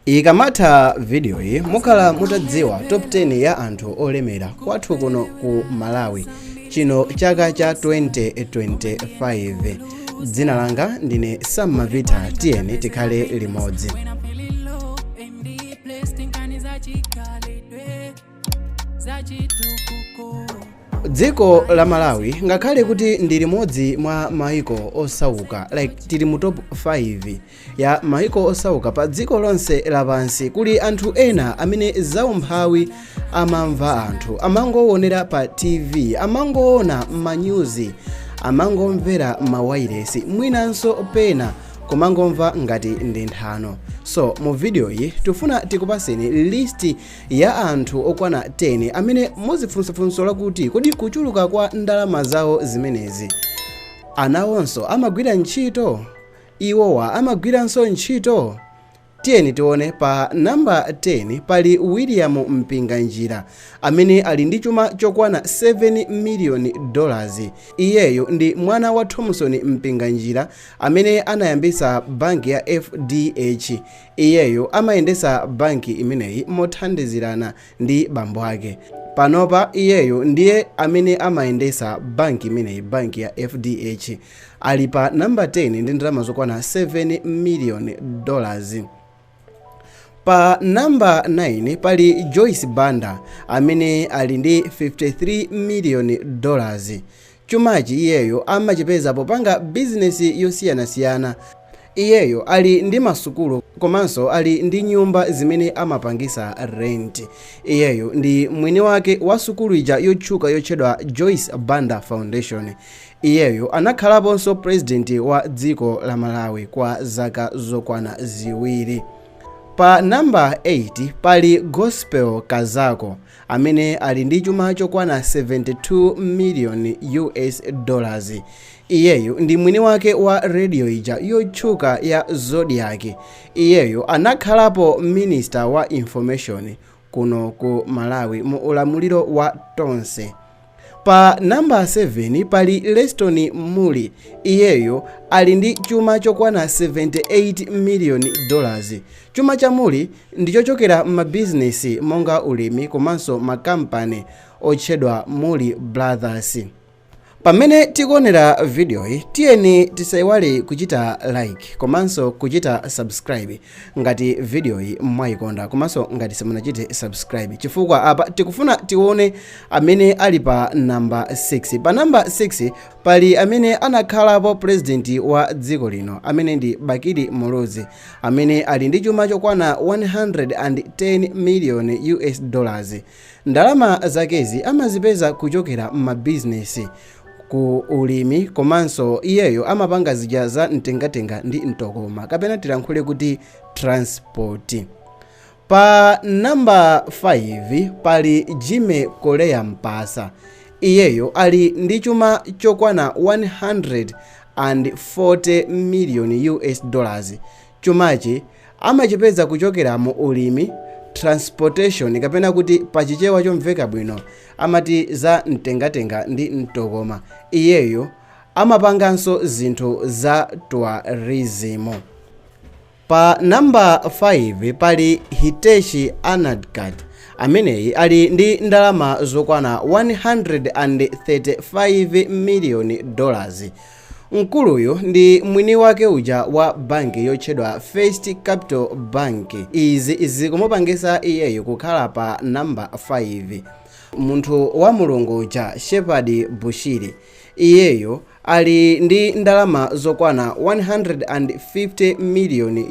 Ikamatha videoyi mukhala mutadziwa top 10 ya anthu olemera kwathu kuno ku Malawi chino chaka cha 2025. Dzina langa ndine Sam Mavita, tiyeni tikhale limodzi. When I'm feeling low and depressed, tinkani zachikalidwe zachitukuko. Dziko la Malawi, ngakhale kuti ndi limodzi mwa maiko osauka, like tili mu top 5 ya maiko osauka pa dziko lonse lapansi, kuli anthu ena amene zaumphawi amamva anthu amangoonera pa TV, amangoona m'manyuzi, amangomvera mawairesi, mwinanso pena kumangomva ngati ndi nthano. So mu videoyi tifuna tikupaseni list ya anthu okwana 10 amene muzifunsafunso lakuti kodi kuchuluka kwa ndalama zawo zimenezi, anawonso amagwira ntchito? Iwowa amagwiranso ntchito? Tiyeni tione. Pa namba 10 pali William Mpinganjira amene ali ndi chuma chokwana $7 million. Iyeyo ndi mwana wa Thomson Mpinganjira amene anayambisa banki ya FDH. Iyeyo amayendesa banki imeneyi mothandizirana ndi bambo ake. Panopa iyeyo ndiye amene amayendesa banki imeneyi, banki ya FDH. Ali pa namba 10 ndi ndalama zokwana $7 million. Pa namba 9 pali Joyce Banda amene ali ndi $53 million. Chumachi iyeyo amachipeza popanga bizinesi yosiyanasiyana. Iyeyo ali ndi masukulu komanso ali ndi nyumba zimene amapangisa rent. Iyeyo ndi mwini wake wa sukulu ija yotchuka yotchedwa Joyce Banda Foundation. Iyeyo anakhalaponso president wa dziko la Malawi kwa zaka zokwana 2. Pa namba 8 pali Gospel Kazako amene ali ndi chuma chokwana US$72 million. Iyeyo ndi mwini wake wa radio ija yotchuka ya Zodiak. Iyeyo anakhalapo minister wa information kuno ku Malawi mu ulamuliro wa Tonse. Pa namba 7 pali Leston Mulli. Iyeyo ali ndi chuma chokwana $78 million. Chuma cha Mulli ndichochokera m'mabizinesi monga ulimi komanso makampani otchedwa Mulli Brothers. Pamene tikuonera videoyi, tiyeni tisayiwale kuchita like komanso kuchita subscribe ngati videoyi mwayikonda, komanso ngati simunachite subscribe, chifukwa apa tikufuna tione amene ali pa namba 6. Pa namba 6 pali amene anakhalapo president wa dziko lino, amene ndi Bakili Muluzi, amene ali ndi chuma chokwana US$110 million. Ndalama zakezi amazipeza kuchokera m'mabizinesi, ku ulimi, komanso iyeyo amapanga zija za mtengatenga ndi mtokoma, kapena tilankhule kuti transport. Pa namba 5 pali Jimmy Koleya Mpasa. Iyeyo ali ndi chuma chokwana US$140 million. Chumachi amachipeza kuchokera mu ulimi, transportation, kapena kuti pachichewa chomveka bwino amati za mtengatenga ndi mtokoma. Iyeyo amapanganso zinthu za tourism. Pa namba 5 pali Hitesh Anadkat. Ameneyi ali ndi ndalama zokwana $135 million. Mkuluyu ndi mwini wake uja wa banki yotchedwa First Capital Bank. Izi zikumupangisa iyeyo kukhala pa namba 5. Munthu wa Mulungu uja Shepherd Bushiri, iyeyo ali ndi ndalama zokwana US$150 million.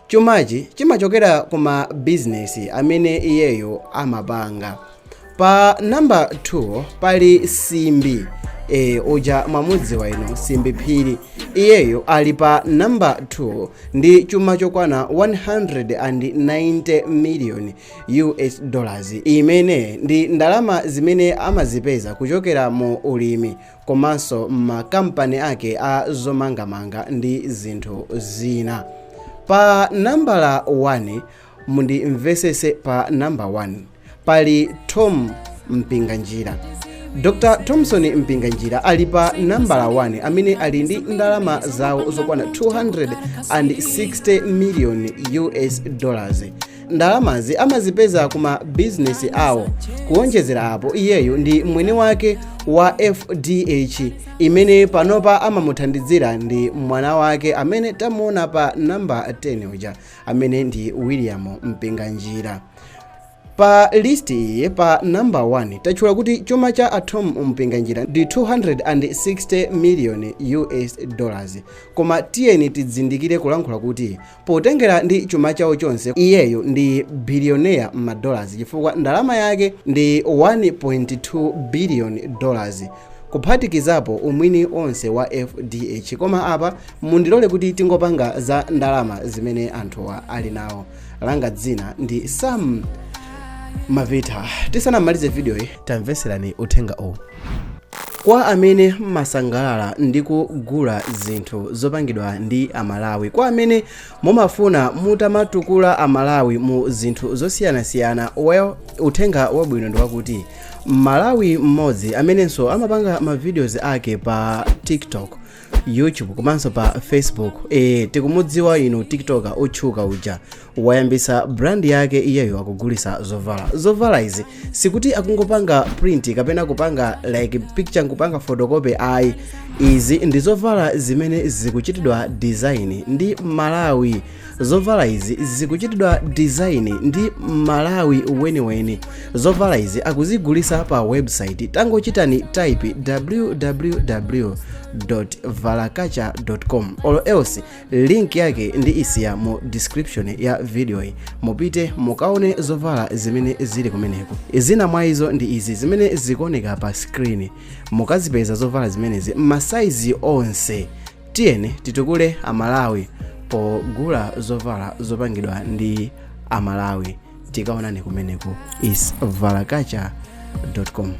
Chumachi chimachokera ku mabizinesi amene iyeyo amapanga. Pa namba 2 pali Simbi, uja mwamudziwa ino, Simbi Phiri. Iyeyo ali pa namba 2 ndi chuma chokwana US$190 million, imene ndi ndalama zimene amazipeza kuchokera mu ulimi komanso makampani ake a zomangamanga ndi zinthu zina. Pa nambala 1, mundimvesese, pa namba 1 pali Tom Mpinganjira. Dr Thomson Mpinganjira ali pa nambala 1, amene ali ndi ndalama zawo zokwana 260 million US dollars. Ndalamazi amazipeza kuma bizinesi awo. Kuonjezera apo, iyeyo ndi mwini wake wa FDH, imene panopa amamuthandizira ndi mwana wake amene tamuona pa namba 10 uja, amene ndi William Mpinganjira. Pa list iyi, pa namba 1, tatchula kuti chuma cha a Thom Mpinganjira ndi 260 million US dollars. Koma tiyeni tidzindikire kulankhula kuti potengera ndi chuma chawo chonse, iyeyo ndi billionaire m'madollars, chifukwa ndalama yake ndi 1.2 billion dollars, kuphatikizapo umwini onse wa FDH. Koma apa mundilole kuti tingopanga za ndalama zimene anthuwa ali nawo. Langa dzina ndi Sam Mavita. Tisanamalize video iyi, tamveserani uthenga uwu. Kwa amene mmasangalala ndi kugula zinthu zopangidwa ndi Amalawi, kwa amene mumafuna mutamatukula Amalawi mu zinthu zosiyanasiyana, well, uthenga wabwino ndi wakuti Malawi mmodzi amenenso amapanga ma videos ake pa TikTok, YouTube komanso pa Facebook, tikumudziwa inu, TikToker otchuka uja, wayambisa brand yake. Iyeyo akugulisa zovala. Zovala izi sikuti akungopanga print kapena kupanga like picture nkupanga photocopy, ayi. Izi ndi zovala zimene zikuchitidwa design ndi Malawi. Zovala izi zikuchitidwa design ndi Malawi weniweni. Zovala izi akuzigulisa pa website. Tangochitani type www.valakacha.com, or else link yake ndi isiya mu description ya video iyi. Mupite mukaone zovala zimene zili kumeneko. Zina mwa izo ndi izi zimene zikuoneka pa screen. Mukazipeza zovala zimenezi m'masaizi onse. Tiyeni titukule Amalawi pogula zovala zopangidwa ndi Amalawi. Tikaonani kumeneko, is valakacha.com.